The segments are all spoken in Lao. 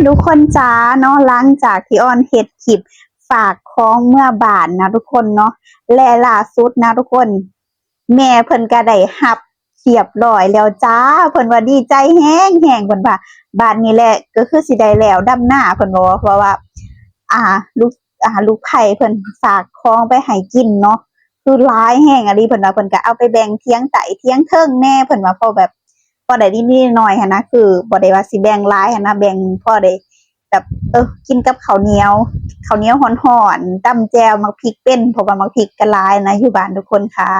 ທຸກຄົນຈ້າເນາະ ຫຼັງຈາກທີ່ອອນເຮັດຄລິບຝາກຂອງເມືອບ້ານນະທຸກຄົນເນາະ ແລະລ່າສຸດນະທຸກຄົນ ແມ່ເພິ່ນກະໄດ້ຮັບຮຽບຮ້ອຍແລ້ວຈ້າ. ເພິ່ນວ່າດີໃຈແຮງໆ ເພິ່ນວ່າບາດນີ້ແຫຼະກະຄືຊິໄດ້ແລ້ວດຳນາ ເພິ່ນວ່າ ເພາະວ່າ ອ່າ ລູກ ອ່າ ລູກໃພ້ເພິ່ນຝາກຂອງໄປໃຫ້ກິນເນາະ ຄືຫຼາຍແຮງອີ່ຫຼີ ເພິ່ນວ່າ ເພິ່ນກະເອົາໄປແບ່ງຖຽງໃຕ້ຖຽງເທິງແດ່ ເພິ່ນວ່າ ພໍແບບ ພໍໄດ້ນິດໆໜ້ອຍໆຫັ້ນນະ ຄືບໍ່ໄດ້ວ່າຊິແບ່ງຫຼາຍຫັ້ນນະ ແບ່ງພໍໄດ້ແບບ ເອີ ກິນກັບເຂົ້າໜຽວ ເຂົ້າໜຽວຮ້ອນໆ ຕຳແຈ່ວ ໝາກພິກເປັນ ເພາະວ່າໝາກພິກກະຫຼາຍນະຢູ່ບ້ານທຸກຄົນຄ່ະ.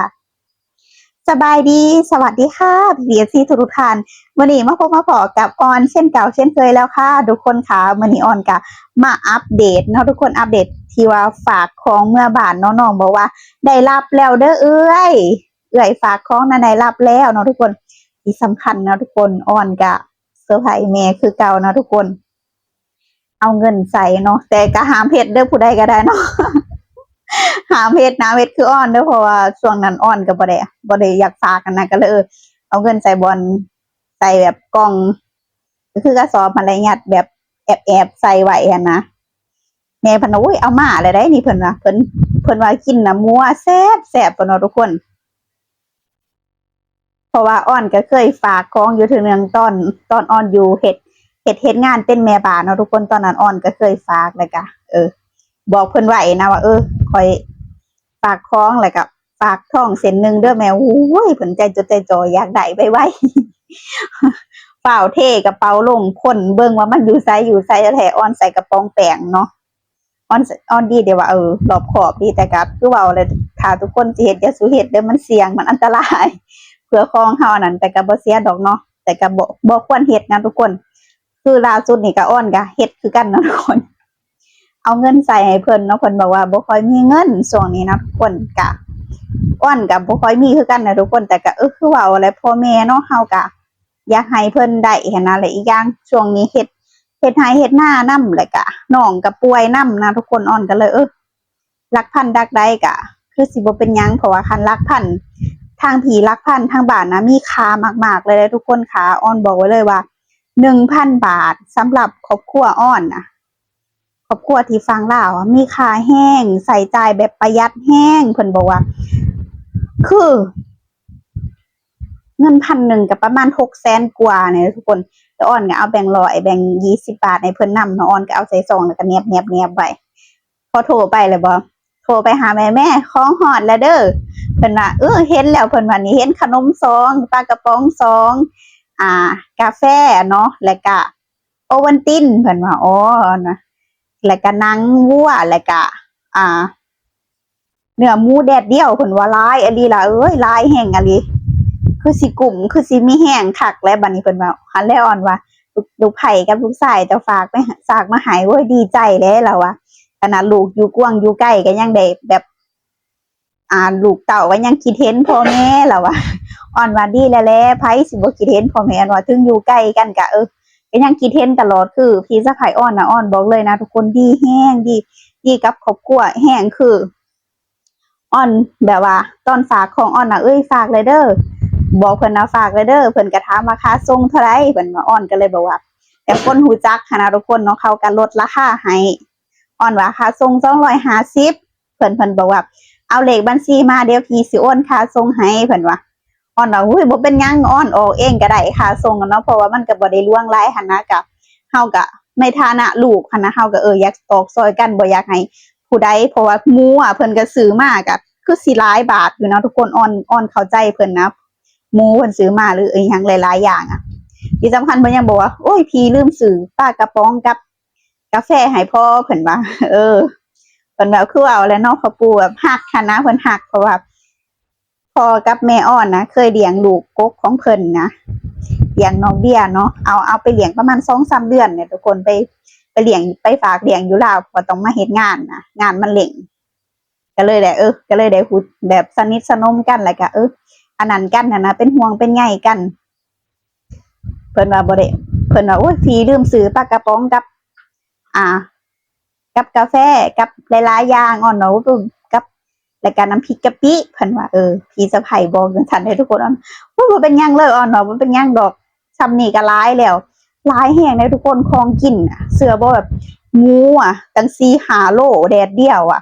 ສະບາຍດີ ສະຫວັດດີຄ່ະ ພີ່ໆ ເອັຟຊີ ທຸກໆທ່ານ ມື້ນີ້ມາພົບມາພໍ້ກັບອອນເຊັ່ນເກົ່າເຊັ່ນເຄີຍແລ້ວຄ່ະທຸກຄົນຄ່ະ. ມື້ນີ້ອອນກະມາອັບເດດເນາະທຸກຄົນ ອັບເດດທີ່ວ່າຝາກຂອງເມືອບ້ານເນາະ ນ້ອງບອກວ່າໄດ້ຮັບແລ້ວເດີເອື້ອຍ ເອື້ອຍຝາກຂອງນະໄດ້ຮັບແລ້ວເນາະທຸກຄົນ. ທີ່ສຳຄັນເນາະທຸກຄົນ ອອນກະເຊີໄພແມ່ຄືເກົ່າເນາະທຸກຄົນ ເອົາເງິນໃສ່ເນາະ ແຕ່ກະຫ້າມເຮັດເດີ ຜູ້ໃດກະໄດ້ເນາະ ຫ້າມເຮັດນະ ເຮັດຄືອອນເດີ ເພາະວ່າຊ່ວງນັ້ນອອນກະບໍ່ໄດ້ ບໍ່ໄດ້ຢາກຝາກຫັ້ນນະ ກະເລີຍ ເອີ ເອົາເງິນໃສ່ບ່ອນ ໃສ່ແບບກ່ອງ ກະຄືກະສອບຫັ້ນແຫຼະ ຍັດແບບແອບໆໃສ່ໄວ້ຫັ້ນນະ. ແມ່ເພິ່ນວ່າ ໂອ້ຍ ເອົາມາແລ້ວໃດນີ້ ເພິ່ນວ່າ ເພິ່ນ ເພິ່ນວ່າກິນນຳງົວແຊບໆ ເພິ່ນວ່າທຸກຄົນ. ເພາະວ່າອອນກະເຄີຍຝາກຂອງຢູ່ເທື່ອໜຶ່ງ ຕອນ ຕອນອອນຢູ່ເຮັດ ເຮັດ ເຮັດງານເປັນແມ່ບ້ານເນາະທຸກຄົນ ຕອນນັ້ນອອນກະເຄີຍຝາກ ແລ້ວກະ ເອີ ບອກເພິ່ນໄວ້ນະວ່າ ເອີ ຂ້ອຍຝາກຂອງ ແລ້ວກະຝາກທອງເສັ້ນໜຶ່ງເດີແມ່. ໂອ້ຍ ເພິ່ນໃຈຈົດໃຈຈໍ້ ຢາກໄດ້ໄວໆ ຟ້າວເທກະເປົາລົງ ຄົ້ນເບິ່ງວ່າມັນຢູ່ໃສ ຢູ່ໃສແທ້ ອອນໃສ່ກະປ໋ອງແປ້ງເນາະ. ອອນ ອອນດີເດວ່າ ເອີ ລອບຄອບດີ ແຕ່ກະຄືເວົ້າແຫຼະ ຖ້າທຸກຄົນຊິເຮັດ ຢ່າສູ່ເຮັດເດີ ມັນສ່ຽງ ມັນອັນຕະລາຍ ເພື່ອຂອງເຮົາອັນນັ້ນ ແຕ່ກະບໍ່ເສຍດອກເນາະ ແຕ່ກະບໍ່ ບໍ່ຄວນເຮັດນະທຸກຄົນ. ຄືລ່າສຸດນີ້ກະ ອອນກະເຮັດຄືກັນເນາະທຸກຄົນ ເອົາເງິນໃສ່ໃຫ້ເພິ່ນເນາະ ເພິ່ນບອກວ່າບໍ່ຄ່ອຍມີເງິນຊ່ວງນີ້ນະທຸກຄົນ ກະ ອອນກະບໍ່ຄ່ອຍມີຄືກັນນະທຸກຄົນ ແຕ່ກະ ເອີ ຄືເວົ້າແຫຼະ ພໍ່ແມ່ເນາະ ເຮົາກະ ຢາກໃຫ້ເພິ່ນໄດ້ຫັ້ນນະ ແລະອີກຢ່າງຊ່ວງນີ້ເຮັດ ເຮັດໄຮ່ເຮັດນານຳ ແລະກະນ້ອງກະປ່ວຍນຳນະທຸກຄົນ ອອນກະເລີຍ ເອີ ຫຼັກພັນຫຼັກໃດກະຄືຊິບໍ່ເປັນຫຍັງ ເພາະວ່າຄັນຫຼັກພັນ ທາງພີ່ຫຼັກພັນ ທາງບ້ານນະມີຄ່າມາກໆເລີຍເດ້ທຸກຄົນຄ່ະ. ອອນບອກໄວ້ເລີຍວ່າ ໜຶ່ງພັນບາດ ສຳລັບຄອບຄົວອອນນະ ຄອບຄົວທີ່ຝັ່ງລາວ ມີຄ່າແຮງ ໃຊ້ຈ່າຍແບບປະຢັດແຮງ ເພິ່ນບອກວ່າ ຄື ເງິນພັນໜຶ່ງກະປະມານຫົກແສນກວ່ານີ້ແຫຼະທຸກຄົນ. ແລ້ວອອນກະເອົາແບງຮ້ອຍ ແບງຊາວບາດໃຫ້ເພິ່ນນຳເນາະ ອອນກະເອົາໃສ່ຊອງ ແລ້ວກະແນບໆໆໄວ້. ພໍໂທໄປແລ້ວບໍ ໂທໄປຫາແມ່ ແມ່ ຂອງຮອດແລ້ວເດີ ເພິ່ນວ່າ ເອີ ເຫັນແລ້ວ ເພິ່ນວ່າ ນີ້ເຫັນຂະໜົມຊອງ ປາກະປ໋ອງຊອງ ອ່າ ກາແຟເນາະ ແລ້ວກະໂອວັນຕິນ ເພິ່ນວ່າ ອໍ ນະ ແລ້ວກະໜັງວັວ ແລ້ວກະ ອ່າ ເນື້ອໝູແດດດຽວ ເພິ່ນວ່າຫຼາຍອີ່ຫຼີລະເອີຍ ຫຼາຍແຮງອີ່ຫຼີ ຄືຊິກຸ້ມ ຄືຊິມີແຮງຄັກແຫຼະບາດນີ້ ເພິ່ນວ່າ. ຫັ້ນແຫຼະ ອອນວ່າ ລູກ ລູກໃພ້ກັບລູກຊາຍເຈົ້າຝາກໄປ ຝາກມາໃຫ້ ໂອ້ຍ ດີໃຈແຫຼະ ລາວວ່າ ຂະໜາດລູກຢູ່ກວາງຢູ່ໄກກະຍັງໄດ້ແບບ ອ່າ ລູກເຕົ້າກະຍັງຄິດເຫັນພໍ່ແມ່ ລາວວ່າ. ອອນວ່າ ດີແລ້ວແຫຼະ ໃຜຊິບໍ່ຄິດເຫັນພໍ່ແມ່ ອອນວ່າ ເຖິງຢູ່ໄກກັນກະ ເອີ ກະຍັງຄິດເຫັນຕະຫຼອດ ຄືພີ່ສະໃພ້ອອນນະ ອອນບອກເລີຍນະທຸກຄົນ ດີແຮງ ດີ ດີກັບຄອບຄົວແຮງ ຄື ອອນແບບວ່າ ຕອນຝາກຂອງອອນນະ ເອີຍ ຝາກເລີຍເດີ ບອກເພິ່ນວ່າ ຝາກເລີຍເດີ ເພິ່ນກະຖາມວ່າຄ່າສົ່ງເທົ່າໃດ ເພິ່ນວ່າ ອອນກະເລີຍບອກວ່າ ແບບຄົນຮູ້ຈັກຫັ້ນນະທຸກຄົນເນາະ ເຂົາກະລົດລາຄາໃຫ້ ອອນວ່າຄ່າສົ່ງສອງຮ້ອຍຫ້າສິບ ເພິ່ນ ເພິ່ນບອກວ່າ ເອົາເລກບັນຊີມາ ດຽວພີ່ຊິໂອນຄ່າສົ່ງໃຫ້ ເພິ່ນວ່າ. ອອນວ່າ ໂອ້ຍ ບໍ່ເປັນຫຍັງ ອອນອອກເອງກະໄດ້ຄ່າສົ່ງເນາະ ເພາະວ່າມັນກະບໍ່ໄດ້ຫຼວງຫຼາຍຫັ້ນນະ ກະ ເຮົາກະໃນຖານະລູກຫັ້ນນະ ເຮົາກະ ເອີ ຢາກອອກຊ່ອຍກັນ ບໍ່ຢາກໃຫ້ຜູ້ໃດ ເພາະວ່າໝູອະ ເພິ່ນກະຊື້ມາກະຄືຊິຫຼາຍບາດຢູ່ເນາະທຸກຄົນ ອອນ ອອນເຂົ້າໃຈເພິ່ນນະ ໝູເພິ່ນຊື້ມາ ຫຼືອີ່ຫຍັງຫຼາຍໆຢ່າງອະ. ທີ່ສຳຄັນເພິ່ນຍັງບອກວ່າ ໂອ້ຍ ພີ່ລືມຊື້ປາກະປ໋ອງກັບກາແຟໃຫ້ພໍ່ ເພິ່ນວ່າ ເອີ ເພິ່ນວ່າ ຄືເວົ້າແຫຼະເນາະ ພໍ່ປູ່ແບບຮັກຫັ້ນນະ ເພິ່ນຮັກ ເພາະວ່າ ພໍ່ກັບແມ່ອອນນະ ເຄີຍລ້ຽງລູກກົກຂອງເພິ່ນນະ ລ້ຽງນ້ອງເບຍເນາະ ເອົາ ເອົາໄປລ້ຽງປະມານສອງສາມເດືອນນີ້ທຸກຄົນ ໄປ ໄປລ້ຽງ ໄປຝາກລ້ຽງຢູ່ລາວ ເພາະວ່າຕ້ອງມາເຮັດງານນະ ງານມັນເລັ່ງ ກະເລີຍໄດ້ ເອີ ກະເລີຍໄດ້ຮູ້ແບບສະໜິດສະໜົມກັນ ແລ້ວກະ ເອີ ອັນນັ້ນກັນຫັ້ນນະ ເປັນຫ່ວງເປັນໃຍກັນ. ເພິ່ນວ່າບໍ່ໄດ້ ເພິ່ນວ່າ ໂອ້ຍ ພີ່ລືມຊື້ປາກະປ໋ອງກັບ ອ່າ ກັບກາແຟ ກັບຫຼາຍໆຢ່າງ ອອນວ່າ ໂອ້ ກັບ ແລ້ວກະນ້ຳພລິກກະປິ ເພິ່ນວ່າ ເອີ ພີ່ສະໃພ້ບອກຈັ່ງຊັ້ນເດ້ທຸກຄົນ ອອນ ໂອ້ຍ ບໍ່ເປັນຫຍັງເລີຍ ອອນວ່າ ບໍ່ເປັນຫຍັງດອກ ຊ່ຳນີ້ກະຫຼາຍແລ້ວ ຫຼາຍແຮງເດ້ທຸກຄົນ ຂອງກິນນະ ເຊື່ອບໍ່ ແບບໝູອະ ຕັ້ງສີ່ຫ້າໂລແດດດຽວອະ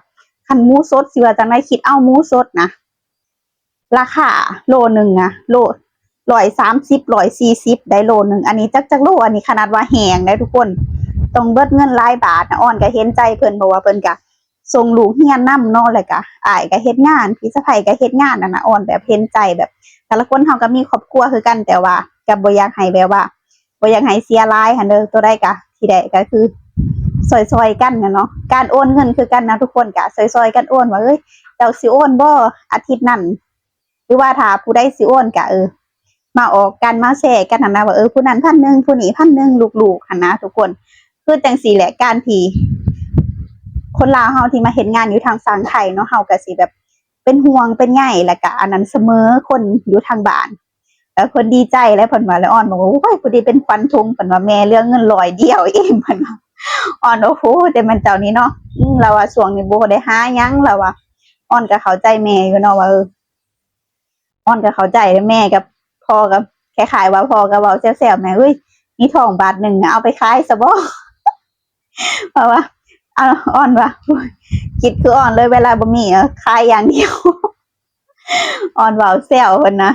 ຄັນໝູສົດຊິວ່າຈັ່ງໃດ ຄິດເອົາໝູສົດນະ ລາຄາໂລໜຶ່ງນະ ໂລ ຮ້ອຍສາມສິບ ຮ້ອຍສີ່ສິບໄດ໋ ໂລໜຶ່ງ ອັນນີ້ຈັກ ຈັກໂລ ອັນນີ້ຂະໜາດວ່າແຫ້ງໄດ໋ທຸກຄົນ ຕ້ອງເບິດເງິນຫຼາຍບາດນະ ອອນກໍເຫັນໃຈເພິ່ນ ເພາະວ່າເພິ່ນກໍ ສົ່ງລູກຮຽນນຳເນາະ ແລ້ວກະອ້າຍກະເຮັດງານ ພີ່ສະໃພ້ກະເຮັດງານຫັ້ນນະ ອອນແບບເຫັນໃຈ ແບບແຕ່ລະຄົນເຮົາກະມີຄອບຄົວຄືກັນ ແຕ່ວ່າກະບໍ່ຢາກໃຫ້ແບບວ່າ ບໍ່ຢາກໃຫ້ເສຍຫຼາຍຫັ້ນເດີ ໂຕໃດກະທີ່ໄດ້ກະຄືຊ່ອຍໆກັນນະເນາະ ການໂອນເງິນຄືກັນນະ ທຸກຄົນກະຊ່ອຍໆກັນໂອນ ວ່າ ເອີຍ ເຈົ້າຊິໂອນບໍ່ອາທິດນັ້ນ ຫຼືວ່າຖ້າຜູ້ໃດຊິໂອນກະ ເອີ ມາອອກກັນ ມາແຊກັນຫັ້ນນະ ວ່າ ເອີ ຜູ້ນັ້ນພັນໜຶ່ງ ຜູ້ນີ້ພັນໜຶ່ງ ລູກໆຫັ້ນນະທຸກຄົນ ຄືຈັ່ງຊີ້ແຫຼະ ການທີ່ຄົນລາວເຮົາທີ່ມາເຮັດງານຢູ່ທາງຝັ່ງໄທເນາະ ເຮົາກະຊິແບບເປັນຫ່ວງເປັນໃຍ ແລ້ວກະອັນນັ້ນສະເໝີຄົນຢູ່ທາງບ້ານ ແລ້ວເພິ່ນດີໃຈ ແລ້ວເພິ່ນວ່າ ແລ້ວອອນບອກວ່າ ໂອ້ຍ ຜູ້ນີ້ເປັນຂວັນທຸງ ເພິ່ນວ່າ ແມ່ເຫຼືອເງິນຮ້ອຍດຽວເອງ ເພິ່ນວ່າ ອອນ ໂອ້ໂຫ ແຕ່ແມ່ນເຈົ້ານີ້ເນາະ ອືມ ລາວວ່າຊ່ວງນີ້ບໍ່ໄດ້ຫາຫຍັງ ລາວວ່າ ອອນກະເຂົ້າໃຈແມ່ຢູ່ເນາະ ວ່າ ເອີ ອອນກໍເຂົ້າໃຈ ແມ່ກັບພໍ່ກໍຄ້າຍໆວ່າ ພໍ່ກໍເວົ້າແຊວໆ ແມ່ເອີຍ ມີທອງບາດໜຶ່ງ ເອົາໄປຂາຍຊະບໍ່ ເພາະວ່າ ອາ ອອນວ່າ ຄິດຄືອອນເລີຍ ເວລາບໍ່ມີ ເອີ ຂາຍຢ່າງດຽວ ອອນເວົ້າແຊວເພິ່ນນະ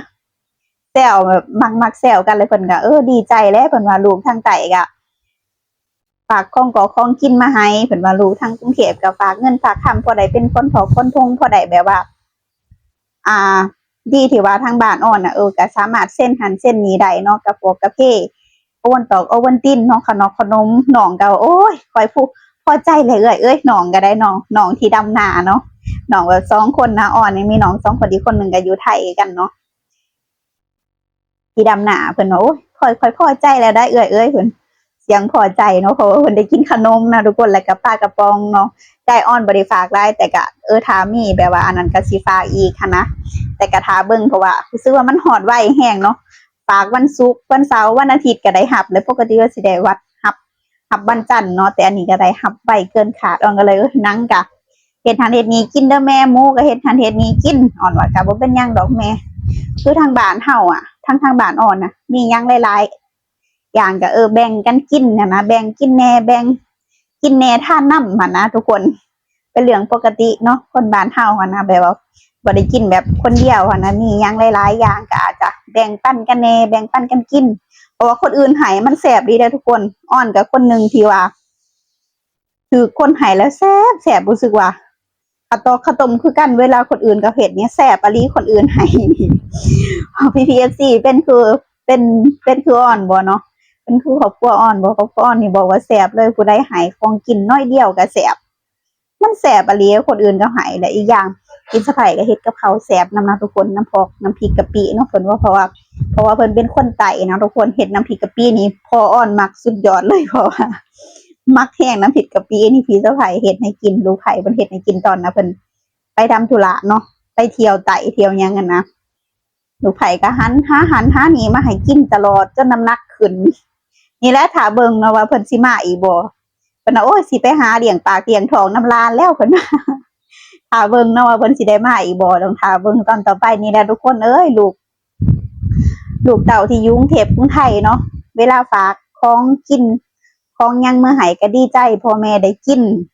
ແຊວແບບມັກໆແຊວກັນ ແລ້ວເພິ່ນກໍ ເອີ ດີໃຈແຫຼະ ເພິ່ນວ່າລູກທາງໃຕ້ກໍ ຝາກຂອງກໍຂອງກິນມາໃຫ້ ເພິ່ນວ່າລູກທາງກຸງເທບກໍຝາກເງິນຝາກຄຳ ພໍໄດ້ເປັນຄົນຖອກຄົນຖົງ ພໍໄດ້ແບບວ່າ ອ່າ ດີທີ່ວ່າທາງບ້ານອອນນະ ເອີ ກໍສາມາດເຊັນຫັ້ນເຊັນນີ້ໄດ້ເນາະ ກະພວກກາເຟ ໂອວັນຕອກໂອວັນຕິນເນາະ ຂະໜອກຂະໜົມ ນ້ອງກໍ ໂອ້ຍ ຂ້ອຍຜູ້ພໍໃຈແຫຼະເອື້ອຍເອີຍ ນ້ອງກໍໄດ້ ນ້ອງ ນ້ອງທີ່ດຳນາເນາະ ນ້ອງແບບສອງຄົນນະ ອອນນີ້ມີນ້ອງສອງຄົນ ອີກຄົນໜຶ່ງກໍຢູ່ໄທຄືກັນເນາະ ທີ່ດຳນາ ເພິ່ນວ່າ ໂອ້ຍ ຂ້ອຍ ຂ້ອຍພໍໃຈແລ້ວໄດ໋ເອື້ອຍເອີຍ ເພິ່ນ ສຽງພໍໃຈເນາະ ເພາະວ່າເພິ່ນໄດ້ກິນຂະໜົມນະທຸກຄົນ ແລ້ວກໍປາກະປ໋ອງເນາະ ໄດ້ ອອນບໍ່ໄດ້ຝາກຫຼາຍ ແຕ່ກະ ເອີ ຖ້າມີແບບວ່າອັນນັ້ນກະຊິຝາກອີກຫັ້ນນະ ແຕ່ກະຖ້າເບິ່ງ ເພາະວ່າຮູ້ສຶກວ່າມັນຮອດໄວແຮງເນາະ ຝາກວັນສຸກ ວັນເສົາ ວັນອາທິດກະໄດ້ຮັບ ແລ້ວປົກກະຕິວ່າຊິໄດ້ວັດ ຮັບ ຮັບວັນຈັນເນາະ ແຕ່ອັນນີ້ກະໄດ້ຮັບໄວເກີນຄາດ ອອນກໍເລີຍ ເອີ ໜັງກະ ເຮັດຫັ້ນເຮັດນີ້ກິນເດີແມ່ ໝູກໍເຮັດຫັ້ນເຮັດນີ້ກິນ ອອນວ່າກໍບໍ່ເປັນຫຍັງດອກແມ່ ຄືທາງບ້ານເຮົາອະ ທາງ ທາງບ້ານອອນນະ ມີຫຍັງຫຼາຍໆຢ່າງກໍ ເອີ ແບ່ງກັນກິນຫັ້ນນະ ແບ່ງກິນແດ່ ແບ່ງກິນແດ່ ທານນຳຫັ້ນນະທຸກຄົນ ເປັນເລື່ອງປົກກະຕິເນາະ ຄົນບ້ານເຮົາຫັ້ນນະ ແບບວ່າບໍ່ໄດ້ກິນແບບຄົນດຽວຫັ້ນນະ ມີຫຍັງຫຼາຍໆຢ່າງກໍອາດຈະແບ່ງປັນກັນແດ່ ແບ່ງປັນກັນກິນ ເພາະວ່າຄົນອື່ນໃຫ້ມັນແຊບດີເດ້ທຸກຄົນ ອອນກໍຄົນໜຶ່ງທີ່ວ່າ ຖືກຄົນໃຫ້ແລ້ວແຊບແຊບ ຮູ້ສຶກວ່າ ເຂົ້າຕອກເຂົ້າຕົ້ມຄືກັນ ເວລາຄົນອື່ນເຂົາເຮັດນີ້ແຊບອີ່ຫຼີ ຄົນອື່ນໃຫ້ນີ້ ພີ່ໆເອັຟຊີ ເປັນຄື ເປັນ ເປັນຄືອອນບໍ່ເນາະ ເປັນຄືຄອບຄົວອອນບໍ່ ຄອບຄົວອອນນີ້ບອກວ່າແຊບເລີຍ ຜູ້ໃດໃຫ້ຂອງກິນໜ້ອຍດຽວກໍແຊບ ມັນແຊບອີ່ຫຼີ ຄົນອື່ນເຂົາໃຫ້ ແລະອີກຢ່າງ ພີ່ສະໃພ້ກໍເຮັດກັບເຂົ້າແຊບນຳນະທຸກຄົນ ນ້ຳພອກ ນ້ຳພິກກະປິເນາະ ເພິ່ນວ່າ ເພາະວ່າ ເພາະວ່າເພິ່ນເປັນຄົນໃຕ້ເນາະທຸກຄົນ ເຮັດນ້ຳພິກກະປິນີ້ພໍ່ອອນມັກສຸດຍອດເລີຍ ເພາະວ່າ ມັກແຮງນ້ຳພິກກະປິນີ້ ພີ່ສະໃພ້ເຮັດໃຫ້ກິນ ລູກໃພ້ເພິ່ນເຮັດໃຫ້ກິນ ຕອນນະເພິ່ນໄປທຳທຸລະເນາະ ໄປທ່ຽວໃຕ້ທ່ຽວຫຍັງຫັ້ນນະ ລູກໃພ້ກໍຫັນຫາຫັ້ນຫານີ້ມາໃຫ້ກິນຕະຫຼອດ ຈົນນ້ຳໜັກຂຶ້ນ ນີ້ແຫຼະ ຖ້າເບິ່ງເນາະວ່າເພິ່ນຊິມາອີກບໍ່ ເພິ່ນວ່າ ໂອ້ຍ ຊິໄປຫາລ້ຽງປາກລ້ຽງທ້ອງນຳຫຼານແລ້ວ ເພິ່ນວ່າ ຖ້າເບິ່ງເນາະວ່າເພິ່ນຊິໄດ້ມາອີກບໍ່ ຕ້ອງຖ້າເບິ່ງຕອນຕໍ່ໄປນີ້ແຫຼະທຸກຄົນເອີຍ ລູກ ລູກເຕົ້າທີ່ຢູ່ກຸງເທບກຸງໄທເນາະ ເວລາຝາກຂອງກິນຂອງຫຍັງມາໃຫ້ກໍດີໃຈ ພໍ່ແມ່ໄດ້ກິນ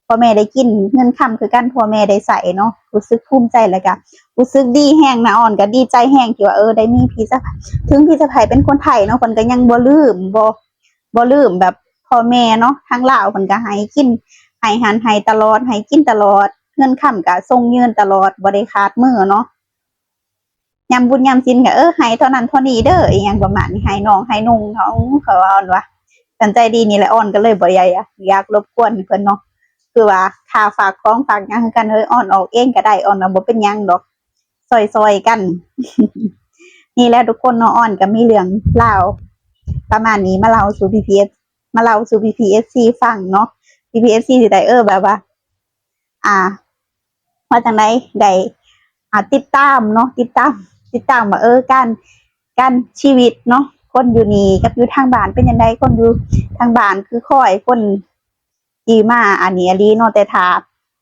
ພໍ່ແມ່ໄດ້ກິນເງິນຄຳຄືກັນ ພໍ່ແມ່ໄດ້ໃຊ້ເນາະ ຮູ້ສຶກພູມໃຈ ແລ້ວກໍຮູ້ສຶກດີແຮງນະ ອອນກໍດີໃຈແຮງທີ່ວ່າ ເອີ ໄດ້ມີພີ່ສະ ເຖິງພີ່ສະໃພ້ເປັນຄົນໄທເນາະ ເພິ່ນກໍຍັງບໍ່ລືມ ບໍ່ ບໍ່ລືມແບບພໍ່ແມ່ເນາະ ທາງລາວເພິ່ນກໍໃຫ້ກິນ ໃຫ້ຫັ້ນໃຫ້ຕະຫຼອດ ໃຫ້ກິນຕະຫຼອດ ເງິນຄຳກໍສົ່ງເງິນຕະຫຼອດ ບໍ່ໄດ້ຂາດມື້ເນາະ ຍາມບຸນຍາມສິນກໍ ເອີ ໃຫ້ເທົ່ານັ້ນເທົ່ານີ້ເດີ ອີ່ຫຍັງປະມານນີ້ ໃຫ້ນ້ອງໃຫ້ນຸ່ງເນາະ ເຂົາວ່າ ອອນວ່າ ສັນໃຈດີນີ້ແຫຼະ ອອນກໍເລີຍບໍ່ຢາກ ຢາກລົບກວນເພິ່ນເນາະ ຄືວ່າຄ່າຝາກຂອງຝາກຫຍັງຄືກັນ ເອີ ອອນອອກເອງກໍໄດ້ ອອນວ່າບໍ່ເປັນຫຍັງດອກ ຊ່ອຍໆກັນ ນີ້ແຫຼະທຸກຄົນເນາະ ອອນກໍມີເລື່ອງລາວປະມານນີ້ມາເລົ່າສູ່ພີ່ໆ ມາເລົ່າສູ່ພີ່ໆເອັຟຊີຟັງເນາະ ພີ່ໆເອັຟຊີຊິໄດ້ ເອີ ແບບວ່າ ອ່າ ວ່າຈັ່ງໃດ ໄດ້ ອ່າ ຕິດຕາມເນາະ ຕິດຕາມ ຕິດຕາມວ່າ ເອີ ການ ການຊີວິດເນາະ ຄົນຢູ່ນີ້ກັບຢູ່ທາງບ້ານເປັນຈັ່ງໃດ ຄົນຢູ່ທາງບ້ານຄືຄອຍຄົນທີ່ມາອັນນີ້ອີ່ຫຼີເນາະ ແຕ່ຖ້າ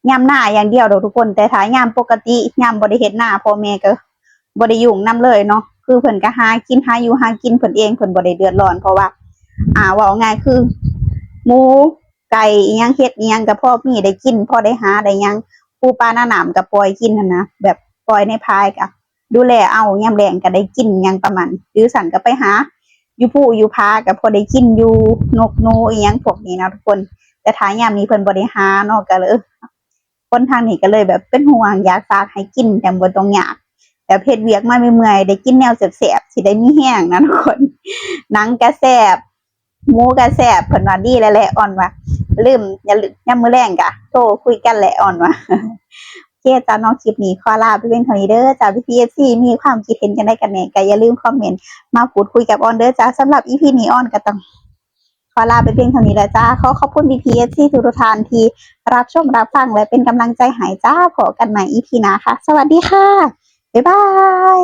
ຍາມນາຢ່າງດຽວດອກທຸກຄົນ ແຕ່ຖ້າຍາມປົກກະຕິ ຍາມບໍ່ໄດ້ເຮັດນາ ພໍ່ແມ່ກໍບໍ່ໄດ້ຫຍຸ້ງນຳເລີຍເນາະ ຄືເພິ່ນກໍຫາກິນ ຫາຢູ່ຫາກິນເພິ່ນເອງ ເພິ່ນບໍ່ໄດ້ເດືອດຮ້ອນ ເພາະວ່າ ອ່າ ເວົ້າງ່າຍຄື ໝູ ໄກ່ ອີ່ຫຍັງ ເຫັດອີ່ຫຍັງ ກໍພໍມີໄດ້ກິນ ພໍໄດ້ຫາໄດ້ຫຍັງ ປູປາໜານ້ຳກໍປ່ອຍກິນຫັ້ນນະ ແບບປ່ອຍໃນພາຍ ກໍດູແລເອົາ ຍາມແລ້ງກໍໄດ້ກິນຫຍັງປະມານ ຫຼືຊັ້ນກໍໄປຫາຢູ່ພູຢູ່ຜາ ກໍພໍໄດ້ກິນຢູ່ ນົກໜູອີ່ຫຍັງພວກນີ້ເນາະທຸກຄົນ. ແຕ່ຖ້າຍາມນີ້ເພິ່ນບໍ່ໄດ້ຫາເນາະ ກໍເລີຍ ຄົນທາງນີ້ກໍເລີຍແບບເປັນຫ່ວງ ຢາກຝາກໃຫ້ກິນ ຈັ່ງບໍ່ຕ້ອງຍາກ ແບບເຮັດວຽກມາເມື່ອຍໆ ໄດ້ກິນແນວແຊບໆ ຊິໄດ້ມີແຮງນະທຸກຄົນ. ໜັງກະແຊບ ໝູກະແຊບ ເພິ່ນວ່າດີແລ້ວແຫຼະ ອອນວ່າ ຢ່າລືມ ຢ່າລືມ ຍາມມື້ແລງກະໂທຄຸຍກັນແຫຼະ ອອນວ່າ. ໂອເຄຈ້າເນາະ ຄລິບນີ້ຂໍລາໄປພຽງເທົ່ານີ້ເດີຈ້າ ພີ່ໆ ເອັຟຊີ ມີຄວາມຄິດເຫັນຈັ່ງໃດກັນແດ່ ກໍຢ່າລືມຄອມເມັນມາພູດຄຸຍກັບອອນເດີຈ້າ. ສຳລັບອີພີນີ້ ອອນກໍຕ້ອງຂໍລາໄປພຽງເທົ່ານີ້ແຫຼະຈ້າ. ຂໍຂອບຄຸນພີ່ໆ ເອັຟຊີ ທຸກໆທ່ານທີ່ຮັບຊົມຮັບຟັງ ແລະ ເປັນກຳລັງໃຈໃຫ້ຈ້າ. ພໍ້ກັນໃໝ່ອີພີໜ້າຄ່ະ. ສະຫວັດດີຄ່ະ. ບາຍບາຍ.